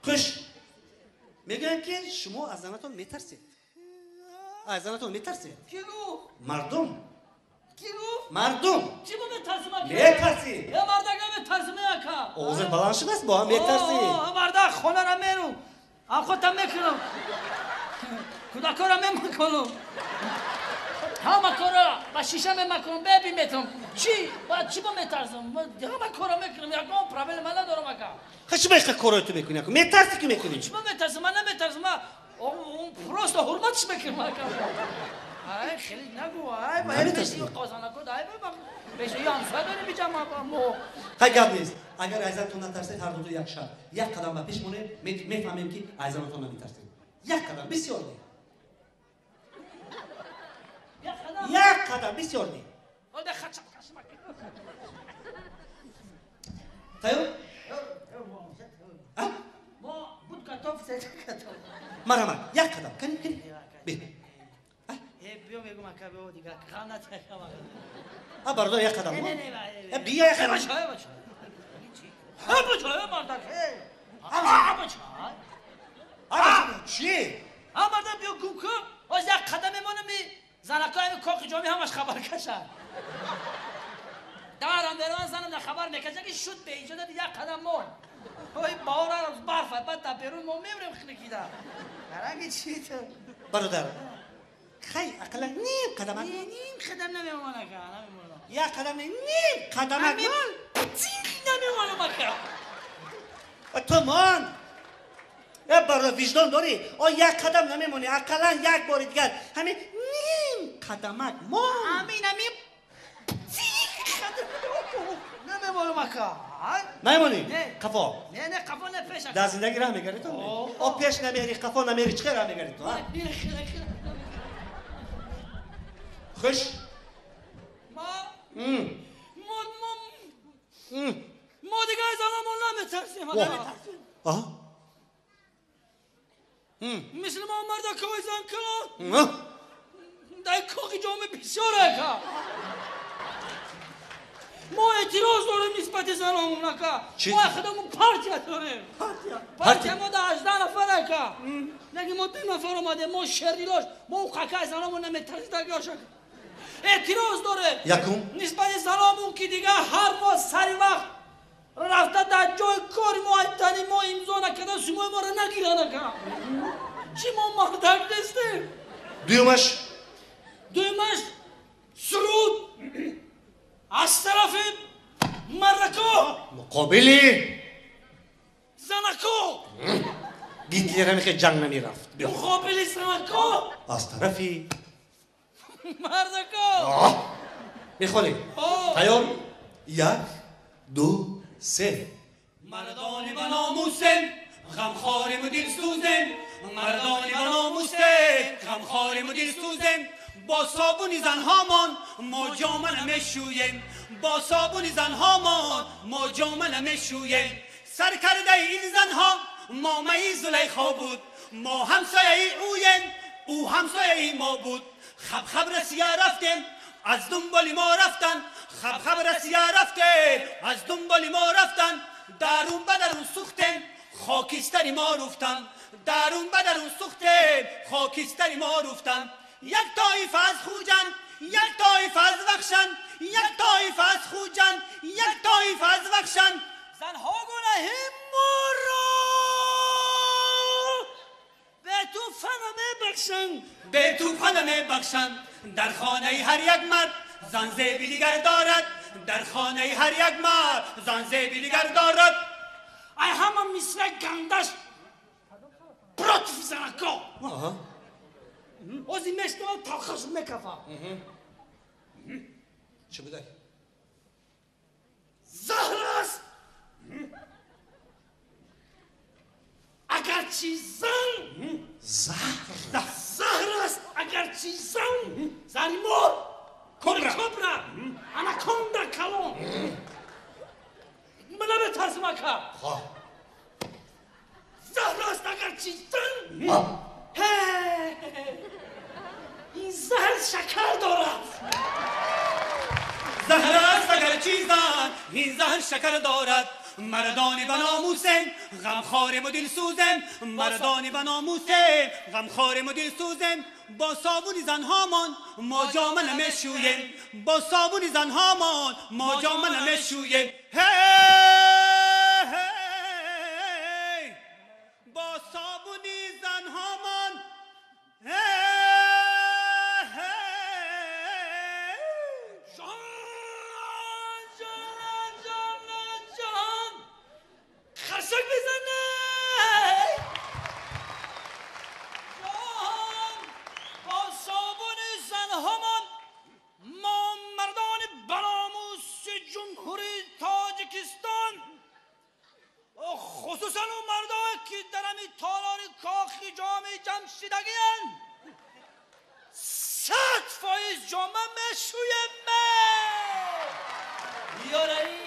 Хуш. Мегӯянд ки шумо аз занатон метарсед. Аз занатон метарсед? Ки гуфт? Мардум. Ки гуфт? Мардум. Чӣ бо метарсим ака? Метарсӣ. Е мардак наметарсим ака. Овозат баланд шудааст, бо ҳам метарсӣ. Мардак хонара мерум. Ам худтам мекунам. Кӯдакора мемакунам. Ҳама кора ба шиша мемакунам, бебиметам. Чӣ? Ба чӣ бо метарсам? Ҳама кора мекунам, ягон проблема надорам ака. Ха чӣ ба иқа корое ту мекунӣ ака? Метарсӣ ки мекунӣ? Чӣ бо метарсам? Ман наметарсам. Ман просто ҳурматш мекунам ака. Ай, хеле нагу, ай, ба Наметарсӣ? Қозанако, ай, беши ҳамсоя дорем биҷа мо. Хай гап нест. Агар аз занатон натарсед, ҳар дутон як шарт. Як қадам ба пеш монед, мефаҳмем ки аз занатон наметарсед. Як қадам, бисёр не. Як қадам. Як қадам, бисёр не. Ода хача кашма. Тайёр? А? Мо буд готов, се готов. Марҳамат, як қадам. Кани, кани. Бе. Э, биё мегум ака, биё дига. Ғам натакам. А бародар, як қадам. Не, не, не. Э, бия як қадам. Бача, бача. Ҳа, бача, мардак. Ҳа, бача. А, чӣ? Ҳа, мардак, биё гум кун. Оз як қадам мемонам, занакои ҳами коқи ҷомӣ ҳамаш хабар кашад. Дарам бераван занам да хабар мекашад ки шуд беиҷозат як қадам мон. Ой, баҳор барф, баъд дар берун мо мемрем хинукида. Даранги чӣ ту? Бародар, хай ақаллан ним қадам. Ним қадам намемонам ака, намемонам. Як қадам не, ним қадамак мон. Зинг намемонам ака. Ту мон. Э бародар, виҷдон дорӣ? О як қадам намемонӣ, ақаллан як бори дигар ҳамин ним қадамак мон. Амин, амин. Зинг қадам намемонам ака. Намемонӣ? Не. Қафо. Не, не, қафо не, пеш ака. Дар зиндагӣ раҳ мегарӣ ту? О пеш намери, қафо намери, чӣ раҳ мегарӣ ту? Хуш. Ма мо мо мо дигар занамон наметарсем, наметарсем. Аҳа. Мисли мо мардакҳои занкалон дар коқи ҷомӣ бисёр ака. Мо эътироз дорем нисбати заномон ака. Мо худамон партия дорем. Партия мо да 18 нафар ака. Лекин мо 2 нафар омадем, мо шердилош, мо қака заномон наметарсидагиош ака. Эътироз дорем. Якум. Нисбати заномон ки дигар ҳар моҳ сари вақт рафта дар ҷои кори мо айтани мо имзо накарда сумои моро нагиранд ака. Чӣ мо мардак нестем? Дуюмаш. Дуюмаш суруд аз тарафи мардако муқобили занако. Гитлер ҳамихе ҷанг намерафт. Муқобили занако аз тарафи мардако. Мехонем. Тайёр? 1, 2, 3. Мардони ба номусем, ғамхориму дилсӯзем. Мардони ба номусем, ғамхориму дилсӯзем. Бо собуни занҳомон мо ҷома намешӯем. Бо собуни занҳомон мо ҷома намешӯем. Саркардаи ин занҳо момаи Зулайхо буд. Мо ҳамсояи ӯем, ӯ ҳамсояи мо буд. Хабхаб Россия рафтем, аз дунболи мо рафтан. Хабхаб Россия рафтем, аз дунболи мо рафтан. Дарун ба дарун сӯхтем, хокистари мо руфтан. Дарун ба дарун сӯхтем, хокистари мо руфтан. Як тоифа аз Хуҷанд, як тоифа аз Вахшан, як тоифа аз Хуҷанд, як тоифа аз Вахшан. Занҳо гунаҳи моро бе туфа намебахшанд. Бе туфа намебахшанд. Дар хонаи ҳар як мард зан зеби дигар дорад. Дар хонаи ҳар як мард зан зеби дигар дорад. Ай ҳама мисра гандаш против занако. Ози мешнавам талхаш мекафа. Чӣ будай? Заҳр аст агарчи зан. Заҳр. Заҳр аст агарчи зан. Заҳри мор. Кобра. Кобра. Анаконда калон. Ман наметарсам ака. Заҳр аст агарчи зан. Ин заҳр шакар дорад. Заҳр аст агарчи зан, ин заҳр шакар дорад. Мардони ба номусем, ғамхорему дилсӯзем. Мардони ба номусем, ғамхорему дилсӯзем. Бо собуни занҳомон мо ҷома намешӯем. Бо собуни занҳомон мо ҷома намешӯем. Ҳей, бо собуни занҳомон. Ҳей. Ҷон, ҷон, ҷон, ҷон, хашак бизане. Ҷон, бо собуни занҳомон мо мардони баномуси Ҷумҳурии Тоҷикистон, хусусан он мардое ки дар ҳамин толори Кохи Ҷоми ҷамъ шидагиянд, 100% ҷома мешӯем. Ёраи.